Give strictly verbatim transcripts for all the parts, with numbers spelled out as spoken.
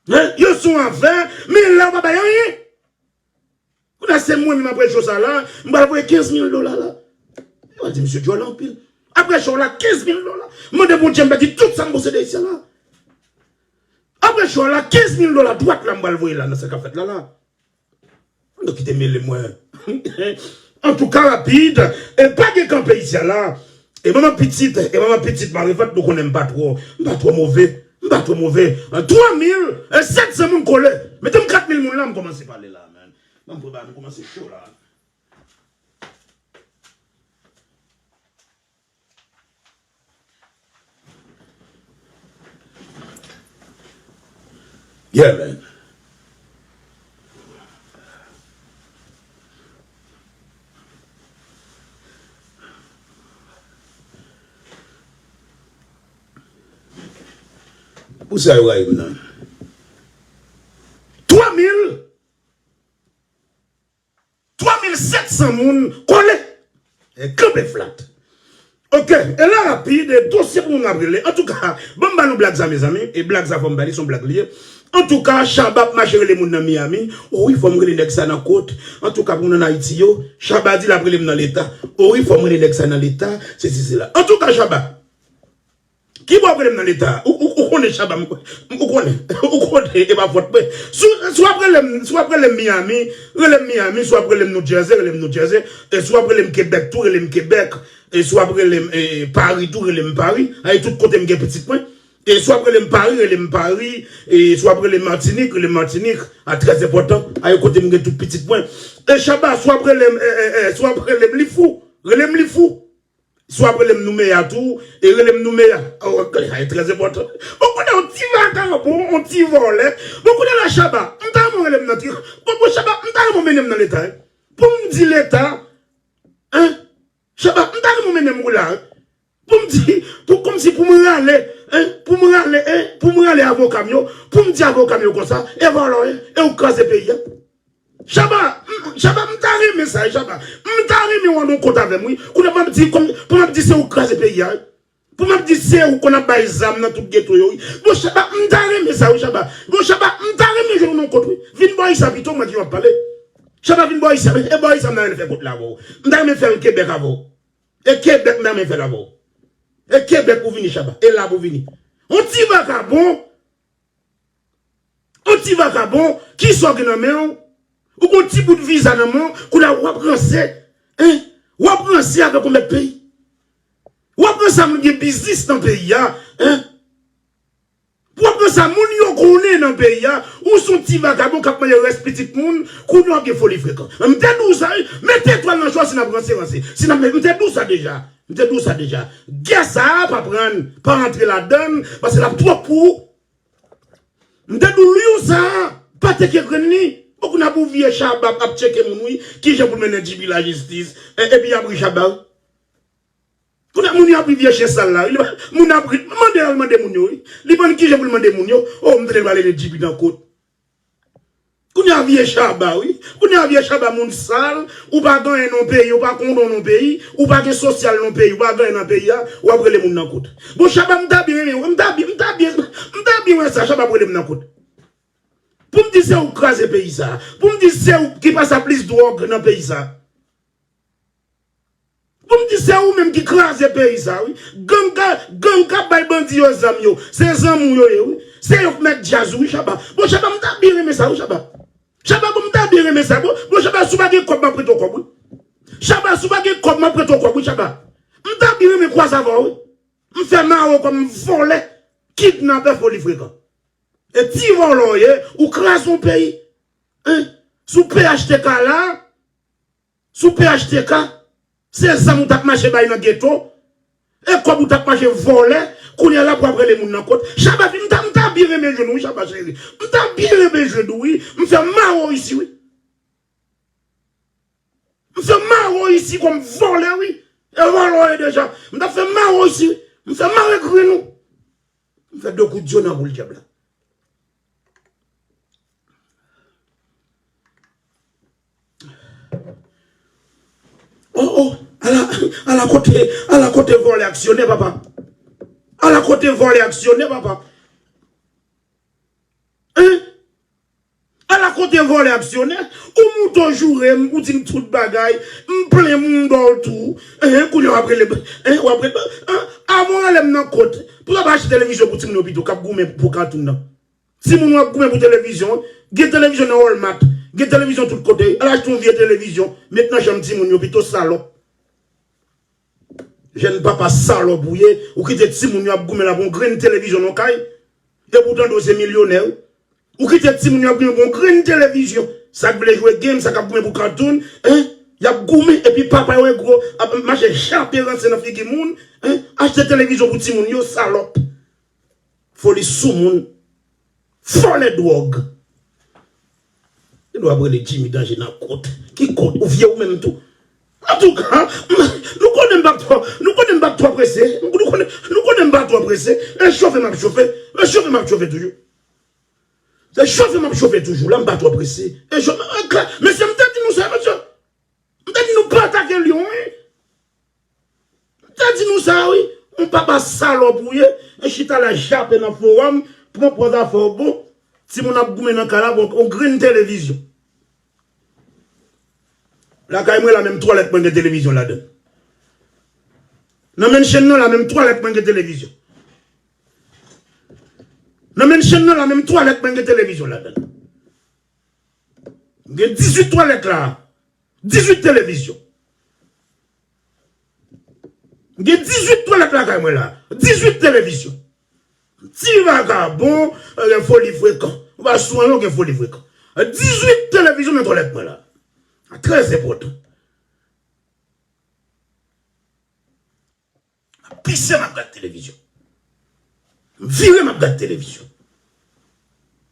Hein? Yo sou afè, men la yo pa bay anyen. Kounye a se mwen menm apre cho sa la, m pral voye kenz mil dola la. Yo di misye djòl anpil. Apre cho la, kenz mil dola. M mande Bondye m pèdi tout sa m posede isi a la. Apre cho la, kenz mil dola dwat la m pral voye la nan sa k ap fèt la la. Nou kite mele mwen. Antouka, rapid, e pa gen kanpe isi a la. E manman pitit, e manman pitit marevant, nou konnen m pa twò, m pa twò move, m pa twò move. An twa mil sèt san moun kole. Mete m kat mil moun la, m kòmanse pale la, man. Ban m pran ba nou kòmanse cho la. Yeah, man. Pou sa yo rayi m nan. Twa mil! Twa mil sèt san moun kole. E kanpe flat. Ok, e la rapid, e dosye pou moun ap rele. Antouka, ban m ba nou blag sa, mezanmi. E blag sa, fò m ba li, se yon blag li ye. Antouka, Shabba ap mache rele moun nan Miami. O wi, fò m rele nèg sa nan kot. Antouka, pou moun ann Ayiti yo, Shabba di l ap rele m nan leta. O wi, fò m rele nèg sa nan leta. Se si, se la. Antouka, Shabba. Ki bò w rele m nan leta? Ou, ou, ou konnen Shabba, m, ou konnen, ou konnen, e pa fòt mwen. Si w, si w ap rele m, si w ap rele m Miami, rele m Miami, si w ap rele m New Jersey, rele m New Jersey, e si w ap rele m Quebec tou, rele m Quebec, e si w ap rele m, e, Paris tou, rele m Paris, ay tout kote m gen pitit mwen. E si w ap rele m Paris, rele m Paris, e si w ap rele m Matinik, rele m Matinik, a trè enpòtan, ay kote m gen tout pitit mwen. E Shabba, si w ap rele m, e, e, e, si w ap rele m Lifou, rele m Lifou. Si w ap rele m Noumeya tou, e rele m Noumeya. Oh, ok, sa e trè enpòtan. Ou konnen yon ti vakabon, yon ti vòlè. Bon, kounye a la, Shabba, m ta renmen w rele m nan ti. Bon, bon, Shabba, m ta renmen w mennen m nan leta, wi. Pou m di leta, hein? Shabba, m ta renmen w mennen m ou la, wi. Pou m di, pou, kòmsi pou m rale, hein? Pou m rale, hein? Pou m rale avoka m yo, pou m di avoka m yo konsa, e vòlò, hein? E ou kraze peyi a. Shabba, m, Shabba, m ta renmen sa, wi, Shabba. M ta renmen w al nan kont avè m, wi. Kounye a pou m ap di, kòm, pou m ap di se ou k kraze peyi a, wi. Pou m ap di se ou konn ap bay zam nan tout geto yo, wi. Bon, Shabba, m ta renmen sa, wi, Shabba. Bon, Shabba, m ta renmen jwenn ou nan kont, wi. Vin bò isi a pito, mwen ki w ap pale. Shabba, vin bò isi a, e bò isi a m ta renmen fè kont la avè w. M ta renmen fè l Kebèk avè w. E Kebèk m ta renmen fè l avè w. E Kebèk pou vini, Shabba. E la pou vini. On ti vakabon. On ti vakabon, kisa w gen nan men w? Ou gon ti bout viza nan men w, kounye a w ap ranse, hein? W ap ranse avèk yon mèt peyi. W ap ranse a moun gen biznis nan peyi a, hein? W ap ranse a moun yo konnen nan peyi a, ou se yon ti vakabon k ap manje rès pitit moun, kounye a w ap gen foli frekan. M te di w sa, wi, mete etwal nan cho si n ap ranse, ranse. Si n ap, m te di w sa deja. M te di w sa deja. Gè sa a pa pran, pa rantre ladan l, paske l ap twòp pou ou. M te di w liv sa a, pa tcheke grenn li. Bon, kounye a pou vye Shabba ap tcheke moun, wi, kijan pou l mennen G P lajistis, e, epi y ap ri Shabba, wi. Kounye a moun yo ap ri vye chen sal la, wi. Li pa, moun ap ri, mande l al mande moun yo, wi. Li pa konn kijan pou l mande moun yo. O, m tande l pale de G P nan kot. Kounye a vye Shabba, wi. Kounye a vye Shabba moun sal, ou pa gen anyen nan peyi, ou pa konn non nan peyi, ou pa gen sosyal nan peyi, ou pa gen anyen nan peyi a, w ap rele moun nan kot. Bon, Shabba, m ta byen renmen, m ta byen, m ta byen, m ta byen wè sa, Shabba ap rele m nan kot. Pou m di se ou k kraze peyi sa. Pou m di se ou ki pase a plis dwòg nan peyi sa. Pou m di se ou menm ki kraze peyi sa, wi. Gang ka, gang k ap bay bandi yo zam yo. Se zanmi w yo ye, wi. Se yo k mèt djaz ou, wi, Shabba. Bon, Shabba, m ta byen renmen sa, wi, Shabba. Shabba, bon, m ta byen renmen sa. Bon, bon, Shabba, si w pa gen kòb, m ap prete w kòb, wi. Shabba, si w pa gen kòb, m ap prete w kòb, wi, Shabba. M ta byen renmen kwaze avè w, wi. M fè mare w kòm vòlè, kidnapè, foli frekan. E ti vòlò w ye, ou kraze yon peyi. Hein? Sou P H T K la, sou P H T K, se zam ou t ap mache bay nan geto, e kòb ou t ap mache vòlè, kounye a la pou ap rele moun nan kot. Shabba, m ta, m ta byen renmen jwenn ou, wi, Shabba cheri. M ta byen renmen jwenn ou, wi. M fè mare w isi, wi. M fè mare w isi kòm vòlè, wi. E vòlè w ye deja. M ta fè mare w isi, wi. M fè mare grenn ou. M fè de kout dyo nan boul dyab la. Oh, oh, ala, ala kote, ala kote vòlè aksyonè, papa. Ala kote vòlè aksyonè, papa. Hein? te vòlè aksyonè, ou moute w joure m, ou di m tout bagay, m plen moun dò w tou. Hein, kounye a w ap rele m, hein, w ap rele m, hein, avan w rele m nan kont. Pou w ap achte televizyon pou timoun yo pito, k ap goumen pou katoun nan. Timoun yo ap goumen pou televizyon, gen televizyon nan Walmart, gen televizyon tout kote, al achte yon vye televizyon, met nan chanm timoun yo pito, salòp. Jèn papa salòp ou ye, ou kite timoun yo ap goumen la pou yon grenn televizyon nan kay. Epi w tande w se milyonè wi. Ou kite timoun yo ap goumen pou yon grenn televizyon. Sa k vle jwe game, sa k ap goumen pou katoun, hein? Y ap goumen, epi papa yo e gwo, ap mache jape ranse nan figi moun, hein? Achte televizyon pou timoun yo, salòp. Foli sou moun. Vòlè dwòg. Gen dwa ap rele Jimmy Danje nan kont. Ki kont? Ou vye ou menm tou. Antouka, nou konnen m pa twò, nou konnen m pa twò prese. Nou konnen, nou konnen m pa twò prese. E chofe m ap chofe. E chofe m ap chofe toujou. Se chofe m ap chofe toujou la, m pa twò prese. E chofe, e klè. Mesye, m te di nou sa, mesye. M te di nou pa atake lyon wi. M te di nou sa wi. Yon papa salòp ou ye. E chita la jape nan fowòm, pran pòz afè w bon. Timoun ap goumen nan kay la, bon, yon grenn televizyon. Lakay mwen la, menm twalèt mwen gen televizyon ladan. Nan menm chenn nan la, menm twalèt mwen gen televizyon. Nan menm chenn nan la, menm twalèt mwen gen televizyon ladan. M gen dizuit twalèt la. Dizuit televizyon. M gen dizuit twalèt lakay mwen la. Dizuit televizyon. Ti vagabon, gen foli frekan. Ou pa sou anyen, ou gen foli frekan. Dizuit televizyon nan twalèt mwen la. Trè enpòtan. M ap pise, m ap gad televizyon. M vire, m ap gad televizyon.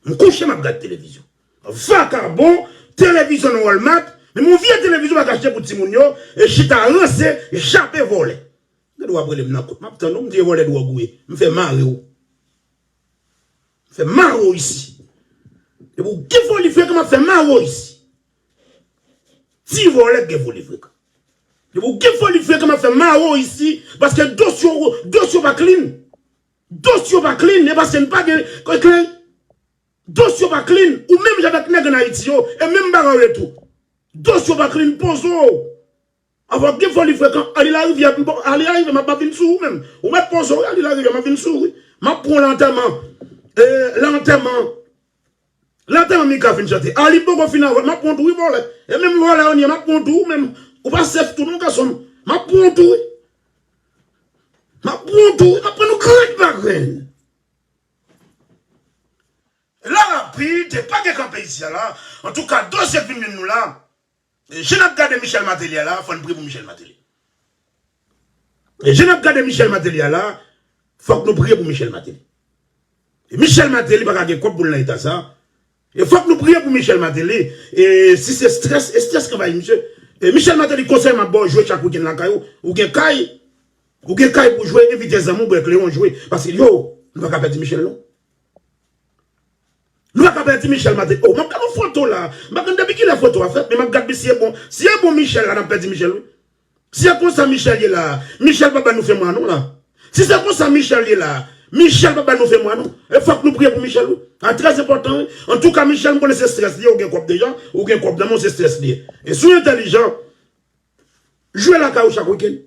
M kouche, m ap gad televizyon. Vakabon, televizyon nan Walmart, menm yon vye televizyon pa ka achte pou timoun yo, e chita ranse, jape vòlè. Gade w ap rele m nan kont, m ap tann ou, m di e vòlè dwòg ou ye. M fè mare w. M fè mare w isi. Depi w gen foli frekan, m ap fè mare w isi. Ti vòlè k gen foli frekan. Depi w gen foli frekan, m ap fè mare w isi, paske dosye w, dosye w pa clean. Dosye w pa clean, e paske n pa gen, klè. Dosye w pa clean. Ou menm jan avèk nèg ann Ayiti yo, e menm bagay w ye tou. Dosye w pa clean, poze w. Avan w gen foli frekan, ale larivyè, bon, ale larivyè, m ap, m ap vin sou ou menm. Ou mèt poze w, ale larivyè, m ap vin sou ou, wi. M ap pran w lantèman. E, lantèman. Lantèman Mika fin chante. Ali poko fin avè, m ap pran w tou, wi, vòlè. E menm vòlè w ye, m ap pran w tou, ou menm. Ou pa safe tou, non, gason m. M ap pran w tou, wi. M ap pran w tou, wi. M ap pran nou grenn pa grenn. La rapid, pa gen kanpe isi a la. Antouka, dosye k vin jwenn nou la. E jan n ap gade Michel Martelly a la, fò n priye pou Michel Martelly. E jan n ap gade Michel Martelly a la, fòk nou priye pou Michel Martelly. E Michel Martelly pa ka gen kòb pou l nan eta sa. E fòk nou priye pou Michel Martelly. E si se strès, e strès k anvayi misye. E Michel Martelly, konsèy m ap ba w, jwe chak wikenn lakay ou. Ou gen kay, ou gen kay pou jwe, envite zanmi w, bwè kleren, jwe. Paske yo, nou pa ka pèdi Michel non. Nou pa ka pèdi Michel Martelly. Oh, m ap gade yon foto la. M pa konn depi kilè foto a fèt, men m ap gade si e bon. Si e bon Michel la, n ap pèdi Michel, wi. Si se konsa Michel ye la, Michel pa ba nou fè mwa non la. Si se konsa Michel ye la, Michel pa ba nou fè mwa non. E fòk nou priye pou Michel, wi. A, trè enpòtan, wi. Antouka, Michel, m konnen se strès li ye, ou gen kòb deja, ou gen kòb nan men w, se strès li ye. E si w entèlijan, jwe lakay ou chak wikenn.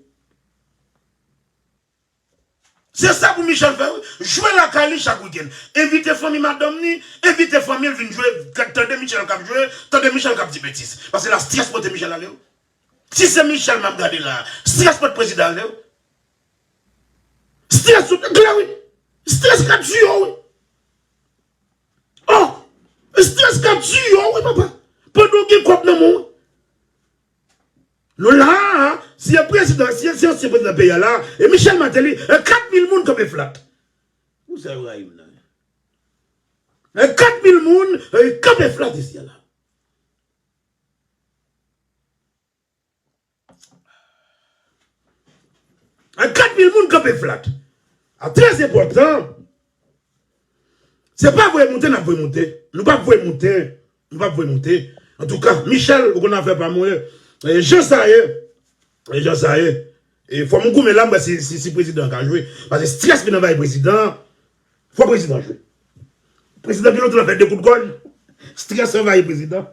Se sa pou Michel fè, wi. Jwe lakay li chak wikenn. Envite fanmi madanm ni, envite fanmi l vin jwe, gad, tande Michel k ap jwe, tande Michel k ap di betiz. Paske la, strès pote Michel ale, wi. Si se Michel m ap gade la, strès pote prezidan ale, wi. Strès sou klè, wi. Strès ka tiye w, wi. Oh! Strès ka tiye w, wi, papa. Pandan w gen kòb nan men w, wi. Nou la, si e prezidan, si e, si e ansyen prezidan peyi a la, e Michel Martelly, e kat mil moun kanpe flat. Ou sa yo rayi m nan. E kat mil moun, e kanpe flat isi a la. E kat mil moun kanpe flat. A, trè enpòtan. Se pa voye moute n ap voye moute. Nou p ap voye moute. Nou p ap voye moute. Antouka, Michel, ou konn afè pa mwen. E jan sa ye. E jan sa ye. E fò m goumen la, m wè si, si, si prezidan an ka jwe. Paske strès vin anvayi prezidan an. Fò prezidan jwe. Prezidan gen lontan l ap fè de kout gòl. Strès anvayi prezidan.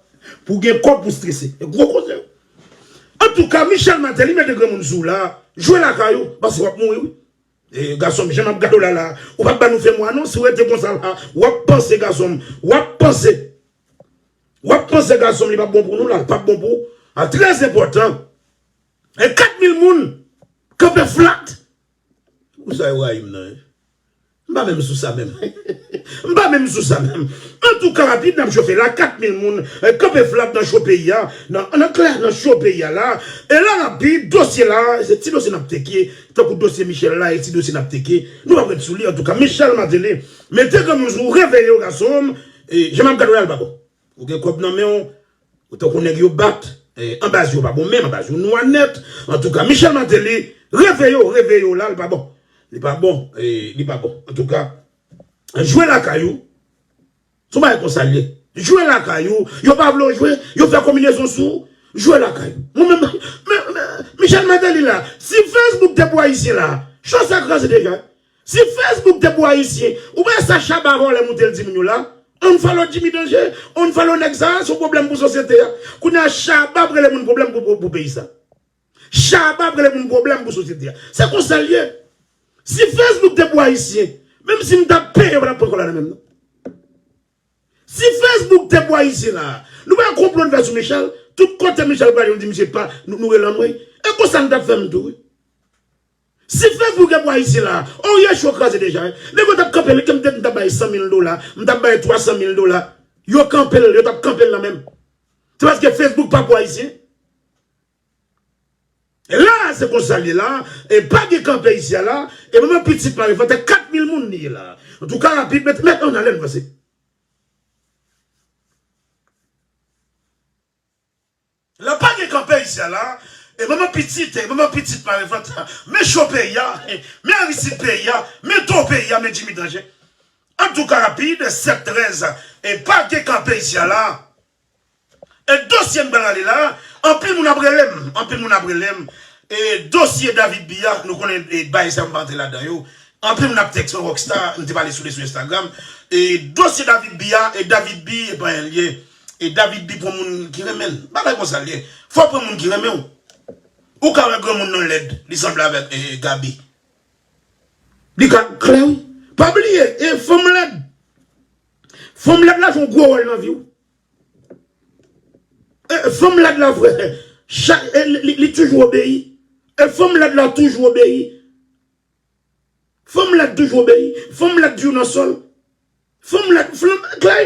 Pou gen kòb pou strese. E gwo koze. Antouka, Michel Martelly mete granmoun sou w la. Jwe lakay ou, paske w ap mouri, wi. E, gason m, jan m ap gade w la, la, ou p ap ba nou fè mwa, non. Si w rete konsa la, w ap panse, gason m. W ap panse. W ap panse, gason m, li p ap bon pou nou, la. Li p ap bon pou ou. A, trè enpòtan. E kat mil moun kanpe flat. Ou sa yo rayi m nan, wi. M pa menm sou sa menm. M pa menm sou sa menm. Antouka, rapid, n ap chofe la, kat mil moun, eh, kanpe flat nan cho peyi a, nan, nan klè, nan cho peyi a la. E la, rapid, dosye la, se ti dosye n ap teke, tankou dosye Michel la, e ti dosye n ap teke. Nou p ap ret sou li, antouka, Michel Martelly, mete granmoun sou, reveye w, gason m, e, jan m ap gade w la, l pa bon. Ou gen kòb nan men w, ou tankou nèg yo bat, eh, anbaz yo pa bon menm, anbaz yo nwa nèt. Antouka, Michel Martelly, reveye w, reveye w la, li pa bon. Li pa bon, eh, li pa bon. Antouka, jwe lakay ou. Se yon bagay konsa l ye. Jwe lakay ou. Yo pa vle w jwe, yo fè konbinezon sou ou. Jwe lakay ou. Mwen menm, men, men, Michel Martelly la, si Facebook te pou Ayisyen la, cho sa kraze deja. Si Facebook te pou Ayisyen, ou pa wè sa Shabba vòlè moute l di moun yo la? Unfollow Jimmy Danger, unfollow nèg sa, se yon pwoblèm pou sosyete a. Kounye a Shabba ap rele moun pwoblèm pou, pou, pou peyi sa. Shabba ap rele moun pwoblèm pou sosyete a. Se konsa l ye. Si Facebook te pou Ayisyen, menm si m t ap peye, yo pa t ap pran kòb la nan men m, non. Si Facebook te pou Ayisyen la, nou pa konplo n fè sou Michel, tout kote Michel prale, nou di misye pa, nou, nou rele anmwey. E konsa n t ap fè m tou, wi. Si Facebook te pou Ayisyen la, o ye cho kraze deja, wi. Nèg yo t ap kanpe l, ke m te di m t ap bay san mil dola, m t ap bay twa san mil dola. Yo kanpe l, yo t ap kanpe l nan men m. Se paske Facebook pa pou Ayisyen. E la, se konsa l ye la, e pa gen kanpe isi a la, e manman pitit mare fè kat mil moun li ye la. Antouka, rapid, mete, mete an alè n vanse. La pa gen kanpe isi a la, e manman pitit, e manman pitit mare fè, men cho peyi a, men Aristid peyi a, men To peyi a, men Jimmy Danger. Antouka, rapid, sèt trèz, e pa gen kanpe isi a la. E dosye m pral ale la, anpil moun ap rele m, anpil moun ap rele m. E dosye David B a, nou konnen, e, bagay sa yo m pa antre ladan yo. Anpil moun ap tèks mwen, Rockstar, m te pale sou li sou Instagram. E dosye David B a, e David B, e pa anyen l ye. E David B pran moun ki renmen l. Bagay konsa l ye. Fò w pran moun ki renmen w. Ou ka wè granmoun nan lèd, li sanble avèk, e, Gaby. Li ka klè, wi. Pa bliye, e fanm lèd. Fanm lèd la jwe yon gwo wòl nan vi w. E, fanm lèd la, frè, cha-, e, li, li, li toujou obeyi. E fanm lèd la toujou obeyi. Fanm lèd toujou obeyi. Fanm lèd di w nan sòl. Fanm lèd, fanm, klè.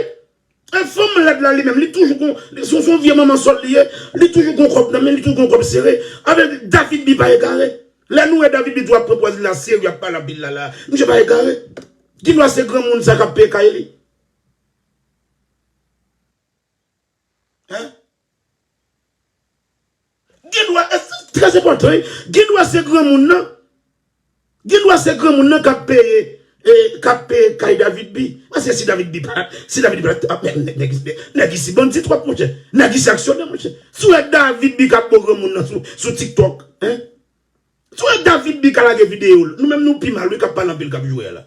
E fanm lèd la li menm, li toujou gon, li se, se yon vye manman sòl li ye. Li toujou gon kòb nan men, li toujou gon kòb sere. Avèk David B pa egare. Lè nou wè David B tou ap pran pòz li la, serye, ap pale anpil la, la. Misye pa egare. Gendwa se granmoun sa k ap peye kay li. Hein? Gendwa, e, se trè enpòtan, wi. Gendwa se granmoun nan. Gendwa se granmoun nan k ap peye, e, k ap peye kay David B. Paske si David B pa, si David B pa, ah, men, nèg, nèg, nèg isi bandi twòp, monchè. Nèg isi aksyonè, monchè. Si w wè David B k ap bo granmoun nan sou, sou TikTok, hein? Si w wè David B ka lage videyo l, nou menm nou pi mal, wi, k ap pale anpil, k ap joure a la.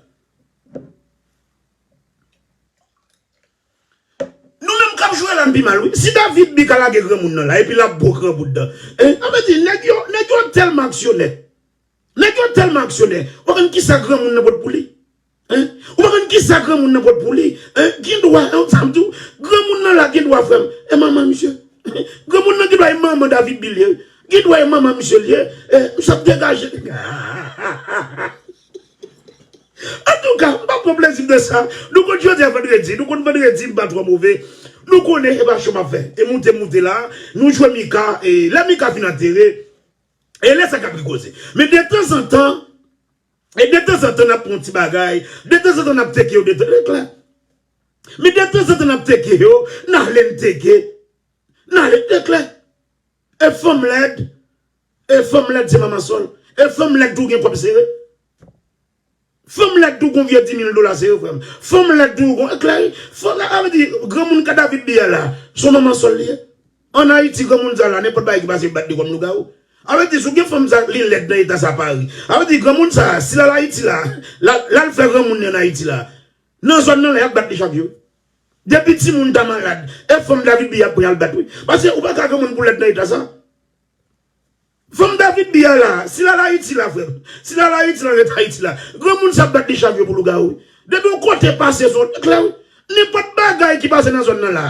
Nou menm k ap jwe la, n pi mal, wi. Si David B ka lage granmoun nan la, epi l ap bo granmoun nan. Hein? Sa vle di, nèg yo, nèg yo tèlman aksyonè. Nèg yo tèlman aksyonè. Ou konn kisa granmoun nan pot pou li? Hein? Ou pa konn kisa granmoun nan pot pou li? Hein? Gendwa, hein, sa m di w, granmoun nan la gendwa, frè m, e manman misye. Granmoun nan gendwa e manman David B li ye. Gendwa e manman misye li ye. E, misye ap degaje. Antouka, m pa pran plezi m nan sa. Nou konn jodi a vandredi. Nou konn vandredi, m pa twò move. Nou konnen e pa cho m ap fè. E moute, moute la. Nou jwe Mika. E lè Mika fin antere, e lè sa k ap gen koze. Men detanzantan, e detanzantan, n ap pran yon ti bagay. Detanzantan, n ap teke yo. Detan-, e klè. Men detanzantan, n ap teke yo. N ale, n teke. N ale, e klè. E fanm lèd. E fanm lèd se manman sòl. E fanm lèd tou gen kòb sere. Fanm lèd tou gon vye di mil dola sere, frè m. Fanm lèd tou gon, e klè, fanm, sa vle di, granmoun ka David B a la, se yon manman sòl li ye. Ann Ayiti, granmoun sa la, nenpòt bagay ki pase, yo bat li kòm lougawou. Sa vle di, si w gen fanm sa, li lèd nan eta sa Pari. Sa vle di, granmoun sa, si l al Ayiti la, l al, l al fè granmoun li ann Ayiti la, nan zòn nan la, y ap bat li chak jou. Depi timoun ta malad, e fanm David Bia ap pran al bat, wi. Paske ou pa ka granmoun pou lèd nan eta sa. Fanm David Bia la, si l al Ayiti la, frè m. Si l al Ayiti la, ret Ayiti la. Granmoun sa ap bat li chavye pou lougawou, wi. Depi yon kote pase, se yon klè, wi. Nenpòt bagay ki pase nan zòn nan la,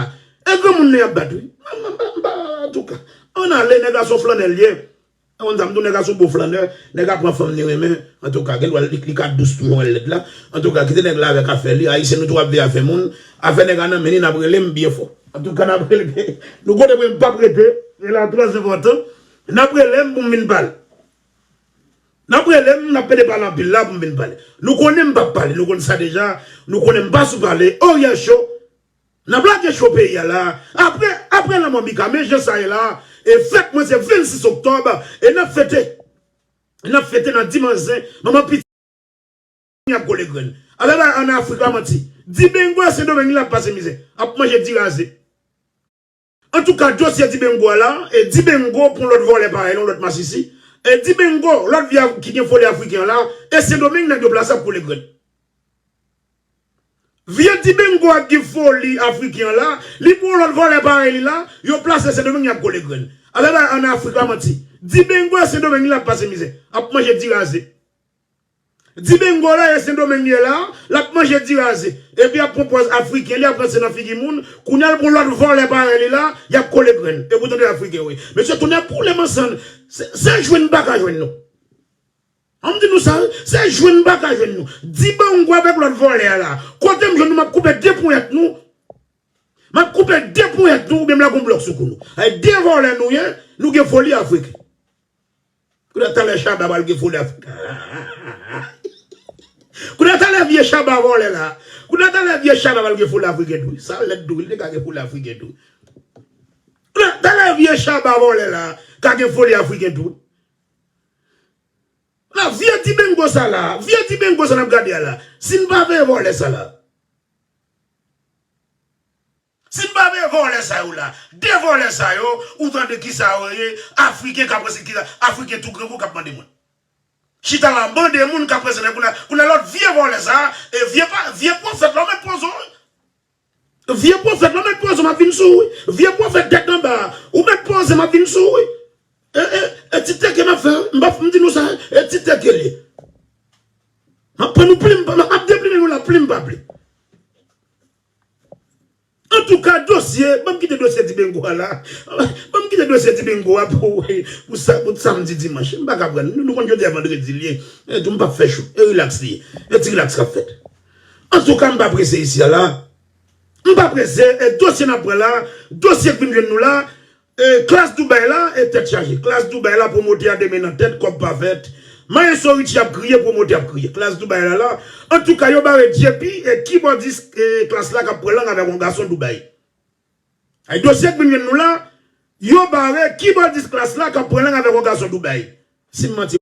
e granmoun nan y ap bat, wi. M, m, m, m, antouka, ann ale, nèg la se yon flannè l ye. Ou konn sa m di w, nèg la se yon bon flannè, nèg la pran fanm li renmen. Antouka, gen dwa li, li ka dous tou, yon lèd la. Antouka, kite nèg la avèk afè li. Ayisyen nou tou ap veye afè moun. Afè nèg la nan men li, n ap rele m byen fò. Antouka, n ap rele. Nou konnen mwen m p ap rete. E la trè enpòtan. N ap rele m pou m vin pale. N ap rele m, n ap pede pale anpil la pou m vin pale. Nou konnen m p ap pale, nou konn sa deja. Nou konnen m pa sou pale. Oryè cho. N ap lage cho peyi a la. Apre, apre lanmò Mika, men jan sa ye la. E fèt mwen se vennsis oktòb. E n ap fete. N ap fete nan dimanch zen. Manman piti ap kole grenn. Alò la, ann Afrik la manti. Dibengo e Sendomeng li ap pase mizè. Ap manje diraze. Antouka, dosye Dibengo a la, e Dibengo pran lòt vòlè parèy, yon lòt masisi. E Dibengo, lòt vye ki gen foli afriken an la, e Sendomeng nèg yo plase ap kole grenn. Vye Dibengo a ki gen foli afriken an la, li pran lòt vòlè parèy li la, yo plase Sendomeng y ap kole grenn. Alò la, ann Afrik la manti. Dibengo e Sendomeng li ap pase mizè. Ap manje diraze. Dibengo la, e Sendomeng li ye la, l ap manje diraze. Epi ap pran pòz afriken, li ap ranse nan figi moun, kounye a l pran lòt vòlè parèy li la, y ap kole grenn. Epi w tande afriken, wi. Mesye, tonnè boule m ansanm, se, se jwenn m pa ka jwenn nou. An m di nou sa, se jwenn m pa ka jwenn nou. Dibengo avèk lòt vòlè a la. Kote m jwenn nou, m ap koupe de ponyèt nou. M ap koupe de ponyèt nou, oubyen m lage yon blòk sou kou nou. Ay, de vòlè nou ye, nou gen foli afriken. Kounye a talè Shabba pral gen foli afriken. Kounye a talè vye Shabba vòlè la. Kounye a talè vye Shabba pral gen foli afriken tou. Sa lèd tou, li te ka gen foli afriken tou. Kounye a talè vye Shabba vòlè la ka gen foli afriken tou. La vye Dibengo sa la, vye Dibengo sa n ap gade a la. Si n pa veye vòlè sa la. Si n pa veye vòlè sa yo la, de vòlè sa yo, ou tande kisa yo ye, afriken k ap ranse, kisa, afriken tou grangou k ap mande moun. Chita la mande moun k ap ranse, kounye a, kounye a lòt vye vòlè sa, e vye pa, vye pwofèt la, ou mèt poze w, wi. Vye pwofèt la, ou mèt poze w, m ap vin sou ou, wi. Vye pwofèt tèt anba, ou mèt poze, m ap vin sou ou, wi. E, e, e ti teke m ap fè, wi. M p ap, m di nou sa, e ti teke li. M ap pran nou plim, m ap deplimen nou la, plim pa plim. Antouka, dosye, ban m kite dosye Dibengo a la. Ban m kite dosye Dibengo a pou, pou sa, pou samdi, dimanch. M pa ka pran, nou, nou konn jodi a vandredi li ye. E tou, m p ap fè cho. E rilaks li ye. E ti rilaks k ap fèt. Antouka, m pa prese isi a la. M pa prese, e dosye n ap pran la, dosye k vin jwenn nou la, E, Klass Dubaï la, e tèt chaje. Klass Dubaï la, pwomotè a demen nan tèt, kòb pa fèt. Maestro Richie ap kriye, pwomotè ap kriye. Klass Dubaï la la. Antouka, yo bare J P, e kibòdis, e, Klass la k ap pran lang avèk yon gason Dubaï. Ay, dosye k vin jwenn nou la, yo bare kibòdis Klass la k ap pran lang avèk yon gason Dubaï. Si m manti,